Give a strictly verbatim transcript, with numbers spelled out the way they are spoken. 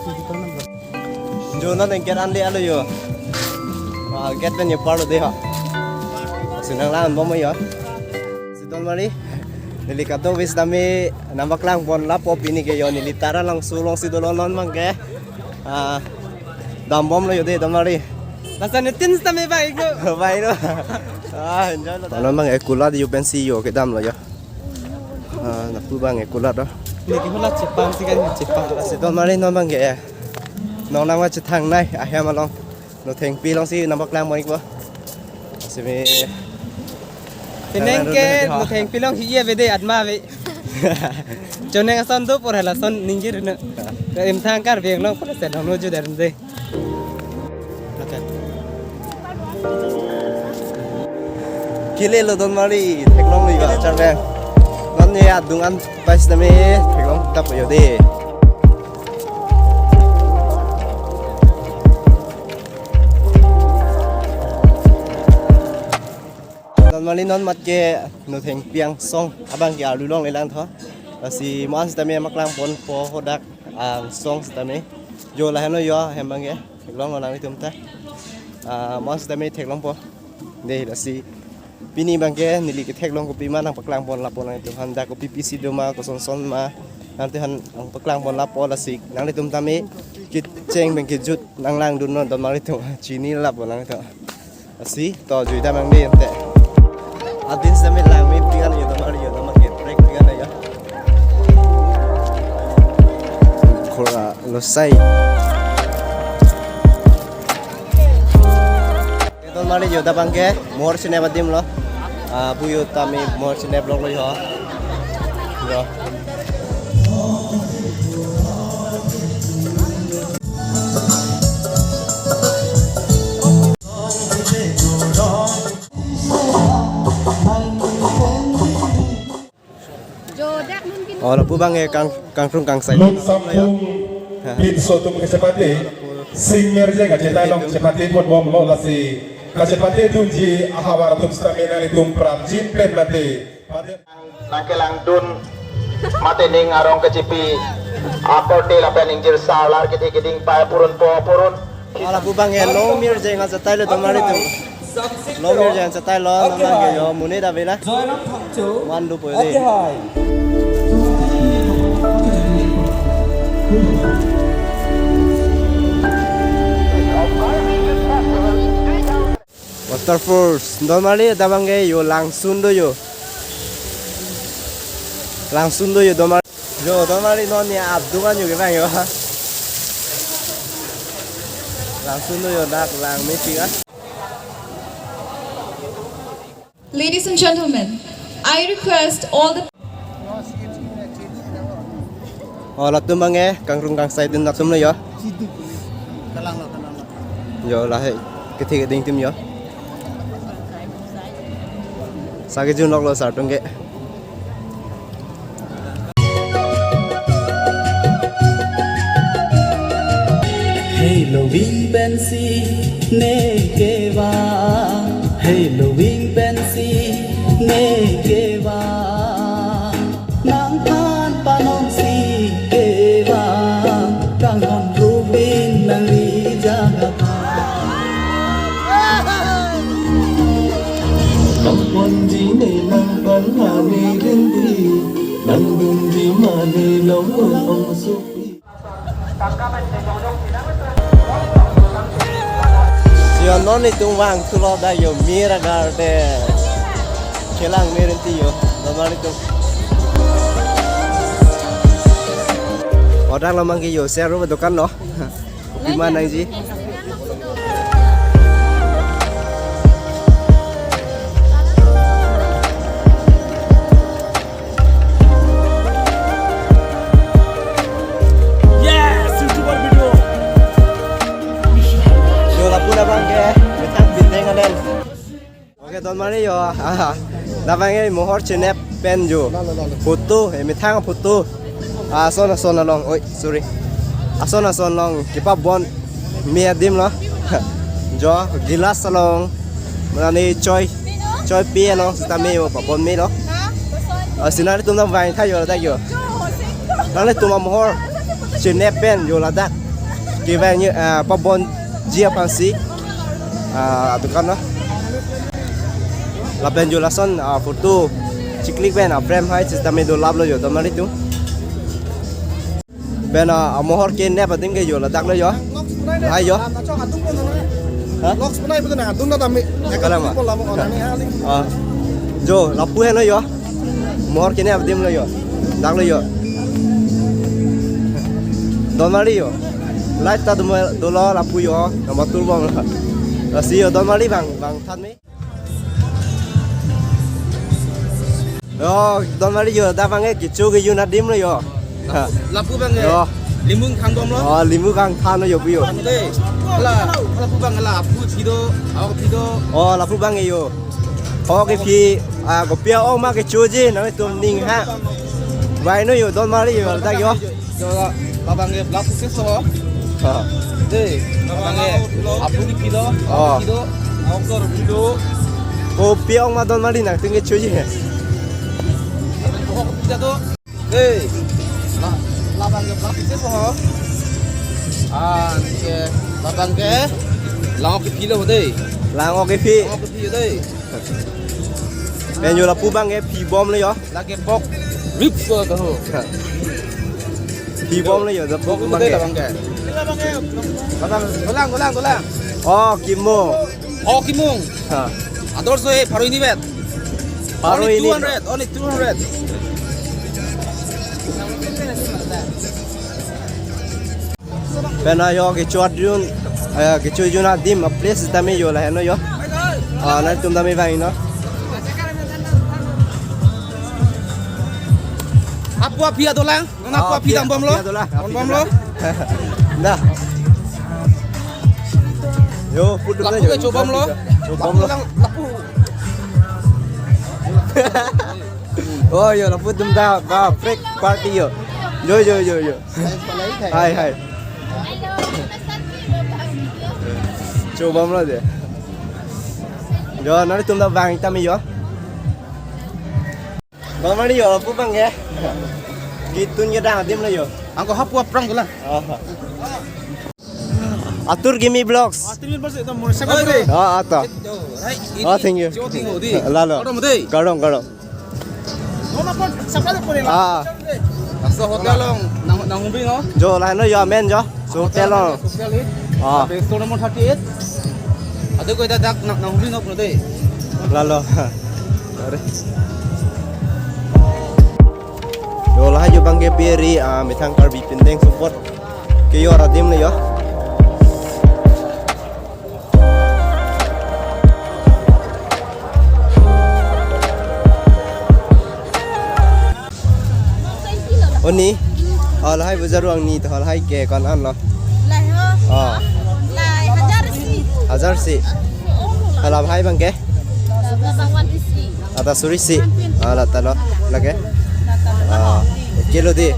Jo non gate an le alo jo. Ah, gate pen jo parlo de ha. Si nanglang bom jo. Si donmari. Neli kadokave sitame nangpaklang pon lapo pini ke jo, neli Taralangso alongsi dolo non abang ke. Ah, dambomlo jo de donmari. Lason netin sitame bike lo. Bike lo. Ah, enjoy lo. Non abang ke kulat jo pensi jo kedamlo jo. Ah, lapu abang ke kulat lo. Neli ke kulat chepang si kan chepang. Si donmari non abang ke. Non nangva chethangnei ahem along. Nothengpi alongsi nangpaklang pon ikpo. Simi. Penang ke Nothengpi along hi ya bede atma be. Choneng ason do por hala son ningjir na. Imthang Karbi Anglong pura se dong no ju der de. Kile lo donmari theklonglo jo achar bang. Non ne adung an pai sitame theklong tap jo de. Donmari non mat ke Nothengpi angsong abang ke arlu longle lang tho. Lasi mo-an sitame nangpaklang ponpo hadak angsong sitame. Jo lahenlo jo ahem abang ke. Theklonglo nanglitum ta. Ah, mo-an sitame theklongpo. De lasi. Pini abang ke neli ketheklong kopima nangpaklang pon lapo nanglitum aphan, dak kopi pisi doma kosonson ma. Nanglitum aphan nangpaklang pon lapo lasi nanglitum tame kecheng pen kejut nanglangdun non donmari tum chini lapo nanglitum. Lasi to jui dam abang de ante. Adin sitame langmepik an jo donmari jo nangpaklang pik an jo. Khora losai. Donmari jo dak abang ke Mohor Chenep adim lo. Ah, pu jo tame Mohor Chenep lok lo jo. Jo. Jo dak nun kin. Oh, lapu abang ke kang kangkrung kangsai. Lun sampung pinso atum kachepate, sing mirjeng kachethai along chepate pon bomlo lasi kachepate dunji ahavar atum sitame nanglitum prapjin pen mate. Nangkelangdun mate ning arong kachipi akorte lapen ingjir salar kiti keding pai purun po purun. Oh, lapu abang ke Long Mirjeng achethai lo donmari tum. Long Mirjeng achethai lo, non abang ke jo monit avela. Joyram Phangcho. Wan do po de. Okay, hi. Waterfalls. Donmari dak abang ke jo langsun do jo. Langsun do jo donmari. Jo donmari non ne adung an jo kevang jo. Langsun do jo dak langmepik an. Ladies and gentlemen, I request all the Oh, latum abang ke kangkrung kangsai atum latum lo jo. Jo lahai kethe keding atum jo. Sa kejun lok lo sar atum ke. Hei loving pensi ne kevang, hei loving pensi ne kevang. Nangphan panongsi kevang, kanghon rubin nangli jaga. Nangponji ne nangpanghani rinti, nangdunji mane long ong supi. Si jo non itum vangthulo dak jo Mira Garden. Kelang Mira ti jo, nomor itum. Odak lo mang ke jo, seru dokan lo. Kopi ma nangji. Yes, YouTuber video. Jo lapu abang ke, methang binteng aden. Oke, donmari jo. Aha. Labang ke Mohor Chenep pen jo. Photo, eh, methang photo. Ason ason along. Oi, sorry. Ason ason along kepabon me adim lo. Jo, gilas along. Mane choi. Choi pi along sitame jo pabon me lo. Ah, si nanglitum nangvang tha jo ladak jo. Nanglitum Mohor Chenep pen jo ladak. Kevang, ah, pabonji aphansi, ah, adukan lo. Lapen jo lason, ah, photo chiklik pen, ah, frame hai sitame dolap lo jo, donmari atum. Pen, ah, amohor kenep adim ke jo, ladak lo jo. Hai jo. Ha? Loks punai betul na, dun na tami. Kalang ma? Pola mo kona ni hali. Ah. Jo, lapu heno jo. Mohor kenep adim lo jo. Dak lo jo. Donmari jo. Light ta dum dolo lapu jo. Nama turbong lo. Lasi jo, donmari bang, bang than me. Jo, donmari jo, dak bang ke kecho kejun adim lo jo. Lapu bang ke. Jo. Limu kangthan bom lo. Oh, limu kangthan lo jo pu jo. Bang de. Hala, lapu bang hala apu phi do, aok phi do. Oh, lapu bang ke jo. Aok kephi, ah, kopi aok ma kechoji, nangtum ning ha. Vaino jo, donmari jo, dak jo. Jo, labang ke, lapu ke so. Ha. De, labang ke, apu kephi do, oh, aok phi do, aok do phi do. Kopi aok ma donmari nangtum kechoji. Aok phi do. Hey, la, labang ke, la pise po ho? Ah, ke, labang ke, lang-ok kephi lo de. Lang-ok kephi. Lang-ok kephi de. Pen jo lapu bang ke phi bom lo jo. Lake pork ribs ko kaho. Phi bom lo jo, lapu pork bang de ke. Labang ke. Labang, dolang, dolang, dolang. Oh, kimung. Oh, kimung. Ha. Ador so, eh, pharo hini vet. Pharo hini. Only two hundred, only two hundred. Pen jo kecho jun, eh, kecho jun adim, a place tame jo lahenlo jo. Ah, nangtum tame vangnon. Apu aphi adolang. Nona, ah, apu aphi dam bom lo. Aphi adolang, aphi dam bom lo. Dah. Jo, put dam. Lapu jo, kecho bom lo. Cho bom lo. Lapu, lapu. Oh, jo, lapu dam dah, ba, break party jo. Jo, jo, jo, jo. Hai, hai. Cho bom lo de. Jo, nangtum ta vang tame jo. Bang mari jo, lapu bang ke. Kitun kedang adim lo jo. Angko hapu aphrang ko la. Oh. Atur Gimi Vlogs. Atur Gimi Vlogs, ekdom more sabab de. Oh, ato. Oh, thank you. Jo, thank you, di. Lalo. Kardom de. Kardom, kardom. Nona pon, sabab de pon la. Ah. Laso hotel along, nang, nanghumri no? Jo, lahenlo jo, amen jo. So, hotel along. Hotel hi. Ah. Abe store number thirty-eight. Ado ko dak nang, nanghumri no pon de. Lalo. Are. Jo, lahai jo bang ke piri, ah, methang Karbi pindeng support. Ke jo adim le jo. Oni. Oh, lahai bajar ruang ni to, lahai ke kon an lo. Lahai ho. Oh. Lahai hajar isi. Hajar isi. Halahai bang ke? Bang one fifty. Ata suri isi. Ah, lata lo. Lake. Ah, kilo di.